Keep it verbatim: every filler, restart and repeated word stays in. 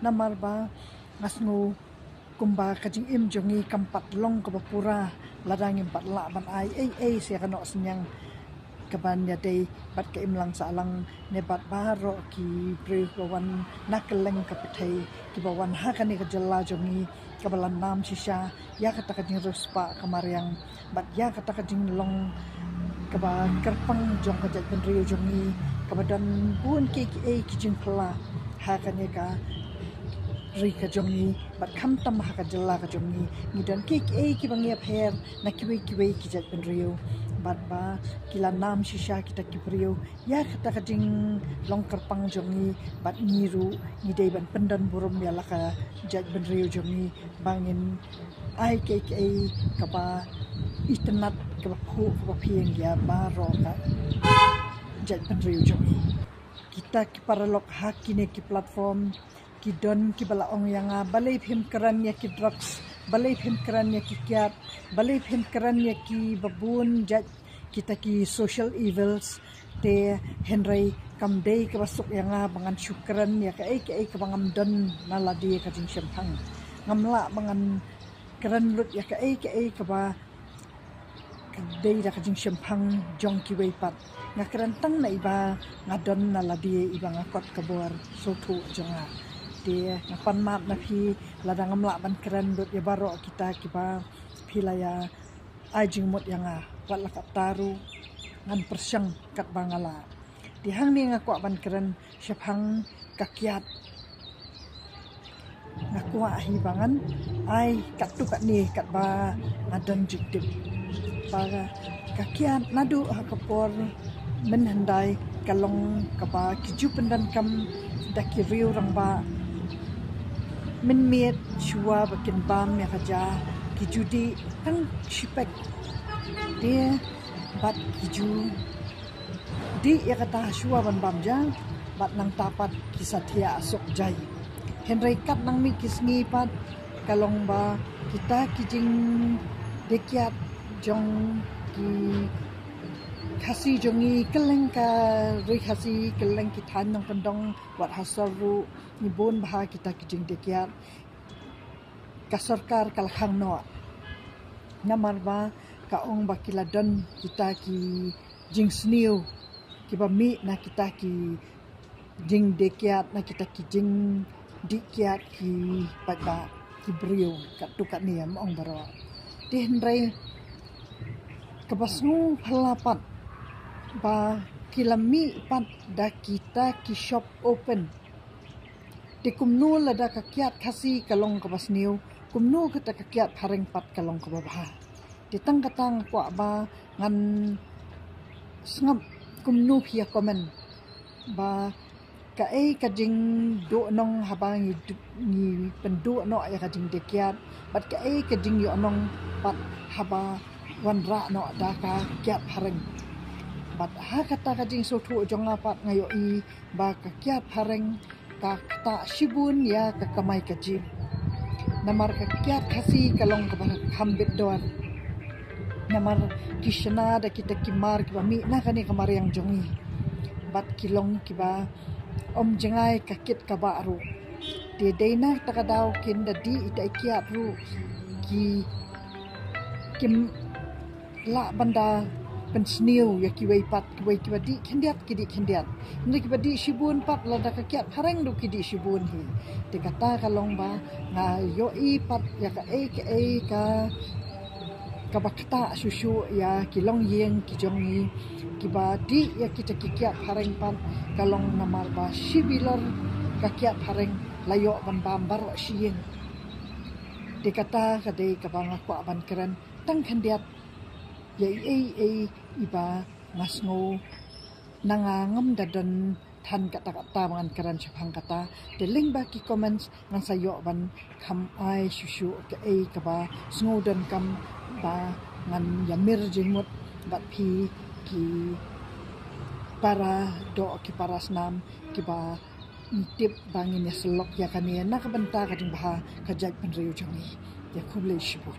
Namar ba nga sngew kumba ka jingim jong ngi kam pat long kaba pura lada ngim pat lah ban ai ei ei sha ka noh synñiang kaban ïadei bad ka imlang sahlang ne bad baroh ki briew kiba wan na kylleng ka pyrthei kiba wan ha kane ka jylla jong ngi kaba la nam shisha ïa kata ka jingriewspah ka mariang bad ïa kata ka jinglong kaba kyrpang jong ka jaitbynriew jong ngi kaba don bun kiei kiei ki jingphylla ha kane ka ri ka jong ngi bad khamtam ha ka jylla ka jong ngi ngi don kiei kiei kiba ngi ïapher na kiwei kiwei ki jaitbynriew bad ba ki la nam shisha kita ki briew ïa kata ka jinglong kyrpang jong ngi bad ngi ruh ngi dei ban pyndon burom ïa la ka jaitbynriew jong ngi ba ngin ai kiei kiei kaba itynnad kaba phuh kaba phieng ïa baroh ka jaitbynriew jong ngi. Kita ki paralok ha kine ki platform ki don kiba la ong ïa nga balei phim kren ïa ki drugs, balei phim kren ïa ki kiad, balei phim kren ïa kiba bun jait kita ki social evils. Te hynrei kam dei kaba suk ïa nga ba ngan shu kren ïa kaei kaei kaba ngam don na lade ka jingshemphang. Ngam lah ba ngan kren lut ïa kaei kaei kaba dei da ka jingshemphang jong kiwei pat. Nga kren tang na iba nga don na lade iba nga kot ka bor sngewthuh jong nga. Te nga pan map na phi lada ngam lah ban kren lut ïa baroh kita kiba phi la ïa ai jingmut ïa nga wat la katta ruh ngan pyrshang katba nga lah. Te hangne nga kwah ban kren shaphang ka kiad. Nga kwah hi ba ngan ai katto katne katba nga don jingtip ba ka kiad naduh ha ka por mynhyndai ka long kaba ki ju pyndonkam da ki riew rangbah. Mynmiet shuwa ba kin bam ïa ka ja ki ju dih tang shipek. Te bad ki ju dih ïa kata shuwa ban bam ja bad nangta pat ki sa thiah suk jai. Hynrei kat nang mih ki sngi pat ka long ba kita ki jingdie kiad jong ki Khasi jong ngi kylleng ka ri Khasi kylleng ki thaiñ nongkyndong wat ha sor ruh ngi bun bha kita ki jingdie kiad. Ka sorkar ka la khang noh namar ba ka ong ba ki la don kita ki jingsniew kiba mih na kita ki jingdie kiad na kita ki jingdih kiad ki paidbah ki briew katto katne ym ong baroh. Te hynrei kaba sngewphylla pat ba ki la mih pat da kita ki shop open. Te kumno lada ka kiad Khasi ka long kaba sniew kumno kata ka kiad phareng pat ka long kaba bha. Te tang kata nga kwah ba ngan sngap kumno phi ïa comment ba kaei ka jingduhnong haba ngi pynduh noh ïa ka jingdie kiad bad kaei ka jingïohnong pat haba wanrah noh da ka kiad phareng. Bad ha kata ka jingsngewthuh jong nga pat nga ïohi ba ka kiad phareng ka ktah shibun ïa ka kamai kajih. Namar ka kiad Khasi ka long kaba kham bit dor. Namar ki shna da kita ki mar kiba mih na kane ka mariang jong ngi. Bad ki long kiba ym jngai ka kit ka bah ruh. Te dei na kata ka daw kin da dih ita i kiad ruh ki kim lah ban da pynsniew ïa kiwei pat kiwei kiba dih khyndiat ki dih khyndiat. Hynrei kiba dih shibun pat lada ka kiad phareng ruh ki dih shibun hi. Te kata ka long ba nga ïohi pat ïa kaei kaei ka kaba ktah shuh shuh ïa ki longïing ki jong ngi kiba dih ïa kita ki kiad phareng pat ka long namar ba shi bilor ka kiad phareng la ïoh ban bam baroh shi ïing. Te kata ka dei kaba nga kwah ban kren tang khyndiat ïa i ei ei iba nga sngew na nga ngam da don than katta katta ba ngan kren shaphang kata. Te lyngba ki comments ngan sa ïoh ban kham ai shuh shuh kaei kaba sngew donkam ba ngan ïamir jingmut bad phi ki para doh ki para snam kiba ngi tip ba ngin ïasyllok ïa kane na ka bynta ka jingbha ka jaitbynriew jong ngi. Ïa khublei shibun.